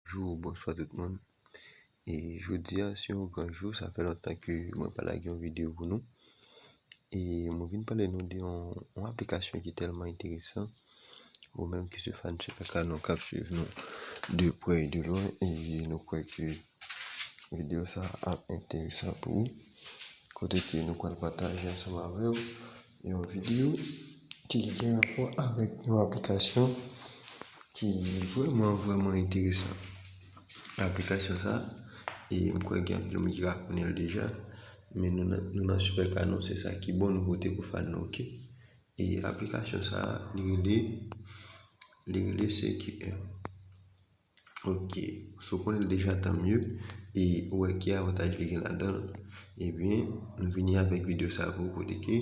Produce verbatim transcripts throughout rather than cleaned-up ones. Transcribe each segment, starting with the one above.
Bonjou, bonswa tout moun. E jodi a se yon gran jou, sa fè lontan ke mwen pa lage yon videyo pou nou. E mwen vin pale nou de yon, yon aplikasyon ki tèlman enteresan. Ou menm ki se fan Chèk Akanon k ap swiv nou de prè e de lwen, e nou kwè ke videyo sa ap enteresan pou ou. Kote ke nou pral pataje ansanm avè w yon videyo ki gen rapò avèk yon aplikasyon ki vrèman, vrèman enteresan. Aplikasyon sa, e m kwè gen anpil moun ki ka konnen l deja, men nou nan, nou nan Super Canon, se sa ki bon nouvote pou fan nou, oke? E aplikasyon sa, li rele, li rele C Q M. Oke, si w konnen l deja, tan mye, e ou wè ki avantaj li gen ladan l, ebyen, nou vini avèk videyo sa pou ou, kote ke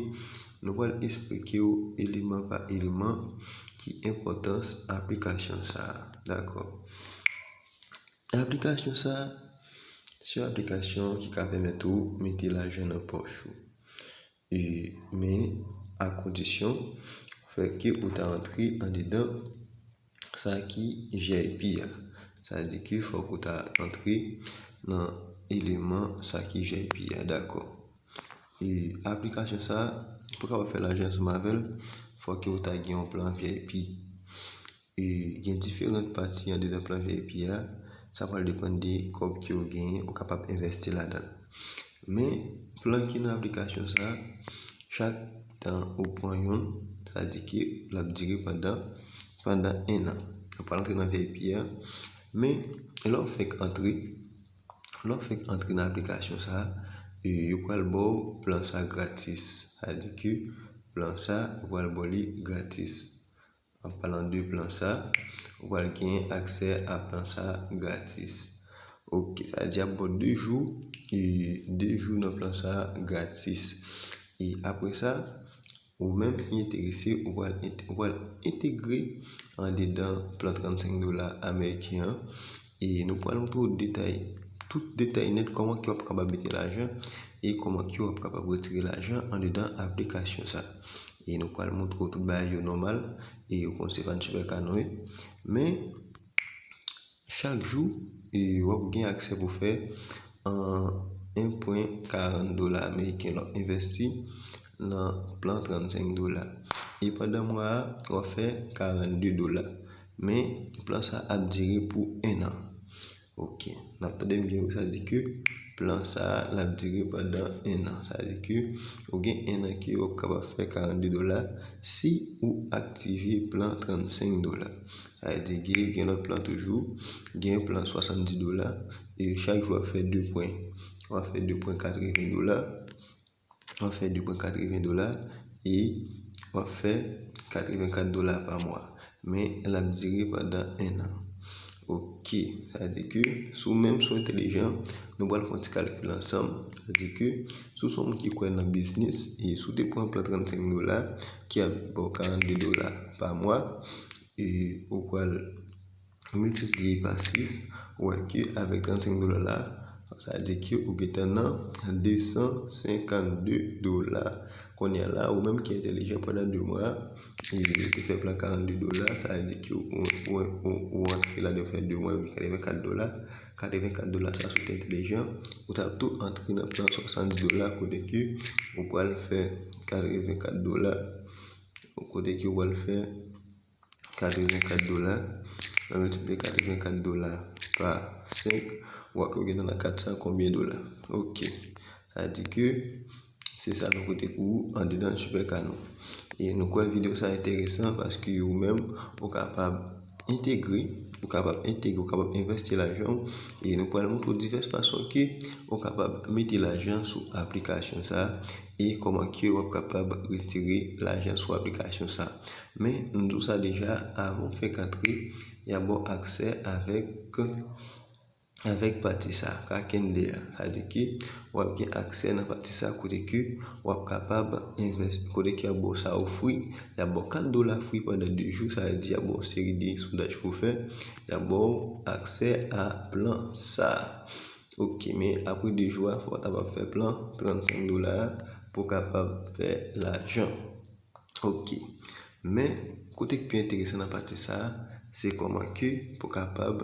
nou pral esplike w eleman pa eleman ki enpòtans aplikasyon sa a. Dakò. Aplikasyon sa a, se yon aplikasyon ki ka pèmèt ou mete lajan nan pòch ou. E, men, a kondisyon fè ke ou ta antre andedan sa ki V I P a. Sa vle di ke fòk ou ta antre nan eleman sa ki V I P a, dakò. E aplikasyon sa, pou w kapab fè lajan ansanm avè l, fòk ke ou ta gen yon plan V I P. E gen diferan pati andedan plan V I P a, sa pral depann de kòb ke w genyen, ou kapab envèsti ladan l. Men, plan ki nan aplikasyon sa, chak tan ou pran youn, sa di ke l ap dire pandan, pandan en an. Ou pral antre nan V I P a, men lè w fèk antre, lè w fèk antre nan aplikasyon sa, e, yo pral ba w plan sa gratis. Sa di ke plan sa, yo pral ba w li gratis. An palan de plan sa, ou pral gen aksè a plan sa gratis. Oke, sa vle di ap ba w de jou, e de jou nan plan sa gratis. E apre sa, ou menm ki enterese, ou pral ent-, ou pral entegre andedan plan trannsenk dola ameriken an. E nou pral montre w detay, tout detay nèt, kòman ke w ap kapab mete lajan e kòman ke w ap kapab retire lajan andedan aplikasyon sa. E nou pral montre w tout bagay yo nòmal. E ou konn se fan Super Canon wi. Men, chak jou, e, w ap gen aksè pou fè, an, en pwen karant dola ameriken lè w envèsti nan plan trannsenk dola. E pandan mwa a, w ap fè karannde dola. Men, plan sa ap dire pou en an. Oke. N ap tande m byen wi, sa di ke plan sa a, l ap dire pandan en an. Sa di ke ou gen en an ke w ap kapab fè karannde dola si ou aktive plan trannsenk dola. Sa di gen, gen lòt plan toujou, gen plan swasanndis dola, e chak jou w ap fè de pwen, w ap fè de pwen katreven dola, w ap fè de pwen katreven dola, e w ap fè katrevenkat dola pa mwa. Men, l ap dire pandan en an. Oke, sa di ke si w menm si w entèlijan, nou pral fè yon ti kalkil ansanm. Sa di ke si w se yon moun ki kwè nan biznis, e si w te pran plan trannsenk dola, ki ap ba w karannde dola pa mwa, e ou pral miltipliye pa sis, ou wè ke avèk trannsenk dola la, sa di ke ou gentan nan de san senkannde dola. Kounye a la, ou menm ki entèlijan, pandan de mwa, e, ou te fè plan karannde dola, sa di ke ou, ou, ou, ou antre ladan fè de mwa, ou gen katrevenkat dola. Katrevenkat dola sa, si w te entèlijan, ou t ap tou antre nan plan swasanndis dola, kote ke ou pral fè katrevenkat dola, kote ke ou pral fè katrevenkat dola, lè w miltipliye katrevenkat dola pa senk, w ap wè ke w gentan nan kat san konbyen dola. Oke. Sa di ke se sa nou pote pou ou andedan Super Canon. E nou kwè videyo sa enteresan paske ou menm, ou kapab entegre, ou kapab entegre, ou kapab envèsti lajan w. E nou pral montre w divès fason ke ou kapab mete lajan sou aplikasyon sa e kòman ke w ap kapab retire lajan sou aplikasyon sa. Men, m di w sa deja, avan w fèk antre, y ap ba w aksè avèk, avèk pati sa, Kraken de a. Sa di ke w ap gen aksè nan pati sa kote ke w ap kapab envès-, kote ke y ap ba w sa ofri, y ap ba w kat dola fri pandan de jou, sa vle di y ap ba w seri de sondaj pou w fè, y ap ba w aksè a plan sa. Oke, men apre de jou a, fò w ta kapab fè plan trannsenk dola a pou w kapab fè lajan. Oke. Men, kote k pi enteresan nan pati sa a, se kòman ke pou w kapab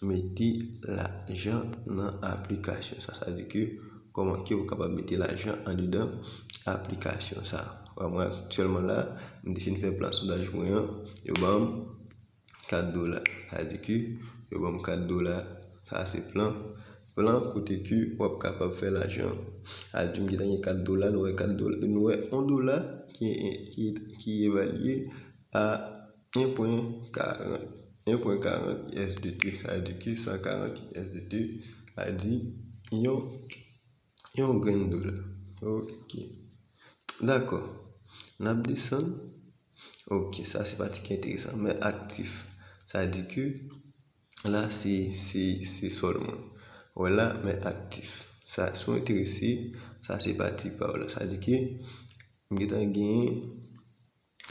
mete lajan nan aplikasyon sa. Sa vle di ke kòman ke ou kapab mete lajan andedan aplikasyon sa. Wè, mwen aktyèlman la, m te fin fè plan sondaj mwen an, yo ban m kat dola. Sa vle di ke yo ban m kat dola. Sa se plan, plan kote ke w ap kapab fè lajan. Sa vle di m gentan gen kat dola, nou wè kat dola, nou wè yon dola ki, ki, ki evalye a en pwen karant, en pwen karant U S D T, sa vle di ke san karant U S D T, sa vle di yon, yon grenn dola. Ok. Dakò. N ap desann. Ok, sa se pati ki enteresan, men aktif. Sa vle di ke la se, se, se sòl mwen. Wè la, men aktif. Sa, si w enterese, sa se pati pa w la. Sa vle di ke m gentan genyen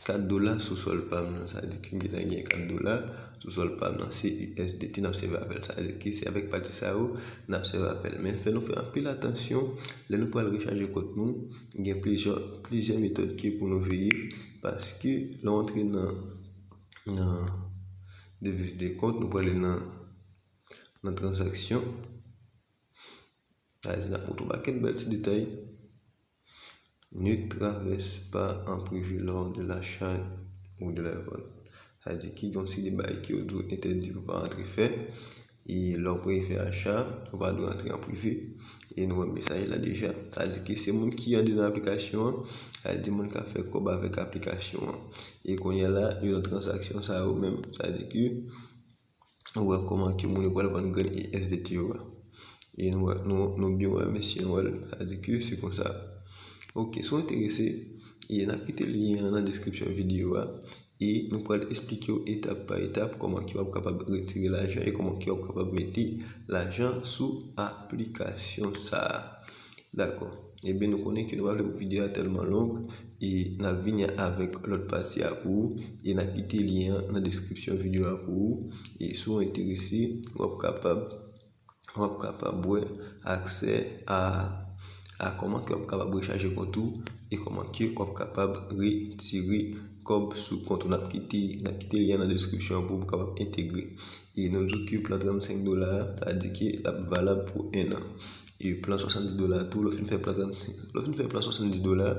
kat dola sou sòl pa m nan. Sa vle di ke m gentan gen kat dola sou sòl pa m nan. Se U S D T n ap sèvi avè l. Sa vle di ke se avèk pati sa yo n ap sèvi avè l. Men fè nou fè anpil atansyon lè nou pral rechaje kont nou. Gen plizyè, plizyè metòd ke pou nou veye. Paske lè w antre nan, nan deviz de kont, nou prale nan, nan tranzaksyon. Sa vle di n ap montre yon pakèt bèl ti detay. Ne traverse pas en privé lors de l'achat ou de la vente. Sa vle di ke gen yon seri de bagay ke yo di w entèdi pou pa antre fè. E lè w prale fè acha, ou pa dwe antre an prive. E nou wè mesaj la deja. Sa vle di ke se moun ki andedan aplikasyon an, sa vle di moun k ap fè kòb avèk aplikasyon an. E kounye a la, yo nan tranzaksyon sa yo menm. Sa vle di ke ou wè kòman ke moun yo pral vann grenn U S D T yo a. E nou wè, nou, nou byen wè, mesye, nou wè l, sa vle di ke se konsa. Ok, si w enterese, e n ap kite lyen an nan deskripsyon videyo a. E nou pral esplike w etap pa etap kòman ke w ap kapab retire lajan e kòman ke w ap kapab mete lajan sou aplikasyon sa a. Dakò. Ebyen, nou konnen ke nou pa vle pou videyo a tèlman long e n ap vini avèk lòt pati a pou ou e n ap kite lyen an nan deskripsyon videyo a pou ou. E si w enterese, w ap kapab, w ap kapab wè aksè a, a kòman ke w ap kapab rechaje kont ou e kòman ke w ap kapab retire kòb sou kont ou. N ap kite, n ap kite lyen an nan deskripsyon an pou w kapab entegre. E nou di w ke plan trannsenk dola a, sa vle di ke l ap valab pou en an. E plan swasanndis dola tou, lè w fin fè plan trannsenk, lè w fin fè plan swasanndis dola,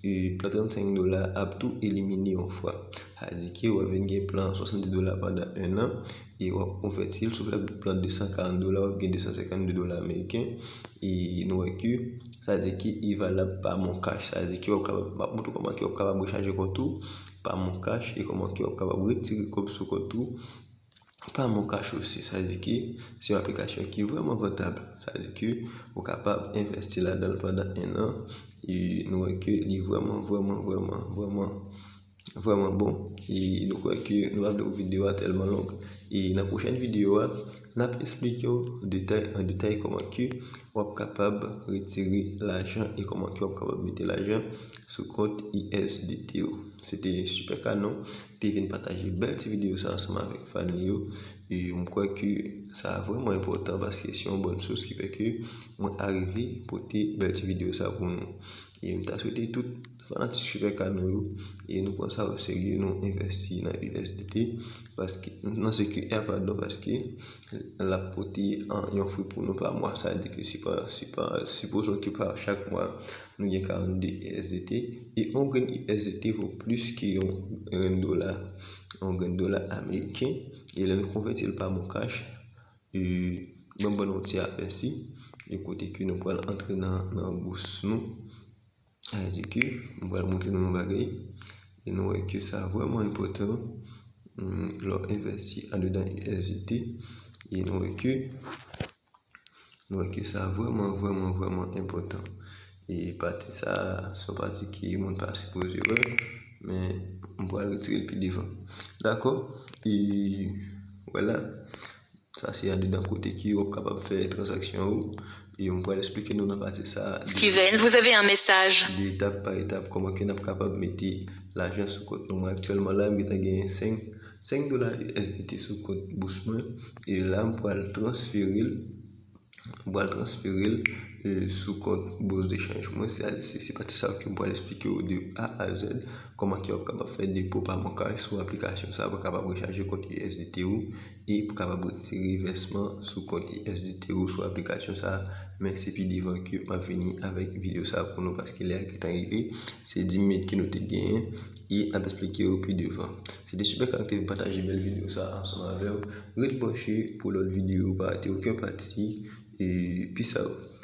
e plan trannsenk dola ap tou elimine yon fwa. Sa vle di ke w ap vin gen plan swasanndis dola pandan en an, e w ap konvèti l, si w fè plan de san karant dola, w ap gen de san senkannde dola ameriken. E nou wè ke, sa vle di ke li valab pa MonCash, sa vle di ke w ap kapab, m ap montre w kòman ke w ap kapab rechaje kont ou pa MonCash e kòman ke w ap kapab retire kòb sou kont ou pa MonCash osi. Sa vle di ke se yon aplikasyon ki vrèman vantab. Sa vle di ke ou kapab envèsti ladan l pandan en an. E nou wè ke li vrèman, vrèman, vrèman, vrèman, vrèman bon. E nou kwè ke nou pa vle pou videyo a tèlman long. E nan pwochèn videyo a, n ap esplike w detay an detay kòman ke w ap kapab retire lajan e kòman ke w ap kapab mete lajan sou kont U S D T ou. Se te Super Canon te vin pataje bèl ti videyo sa ansanm avèk fan li yo. E m kwè ke sa vrèman enpòtan paske se yon bòn sous ki fè ke mwen arive pote bèl ti videyo sa pou nou. E m ta swete tout fanatik Super Canon yo, e nou pran sa o serye, nou envèsti nan U S D T, paske, nan C Q R, padon, paske l ap pote an, yon fwi pou nou pa mwa. Sa vle di ke si pa, si pa, sipozon ke pa chak mwa, nou gen karannde U S D T, e yon grenn U S D T vo plis ke yon grenn dola, yon grenn dola ameriken, e lè nou konvèti l pa MonCash, e, ban, ban nou ti apèsi, e kote ke nou pral antre nan, nan bous nou. Sa vle di ke m pral montre nou yon bagay, e nou wè ke sa vrèman enpòtan, hmm, lè w envèsti andedan U S D T, e nou wè ke, nou wè ke sa vrèman, vrèman, vrèman enpòtan. E pati sa, se yon pati ke moun pa sipoze wè, men m pral retire l pi devan. Dakò? E, vwala. Sa se andedan kote ke w ap kapab fè tranzaksyon ou. E m pral esplike nou nan pati sa a de, Steven, vous avez un message. De etap pa etap kòman ke n ap kapab mete lajan sou kont nou. Mwen aktyèlman la, m gentan genyen senk, senk dola U S D T sou kont bous mwen. E la, m pral transfere l. M pral transfere l, e, sou kont bous de chanj mwen. Se, se, se pati sa a ke m pral esplike w de A a Z. Kòman ke w ap kapab fè depo pa MonCash sou aplikasyon sa a pou w kapab rechaje kont U S D T ou. e pou kapab retire vèsman sou kont U S D T ou sou aplikasyon sa a. Men se pi devan ke m ap vini avèk videyo sa a pou nou, paske lè a gentan rive. Se dis minit ke nou te genyen e n ap eksplike yo pi devan. Se te Super Kak te vin pataje bèl videyo sa a ansanm avè w. Ret branche pou lòt videyo, pa rate okenn pati. E peace out.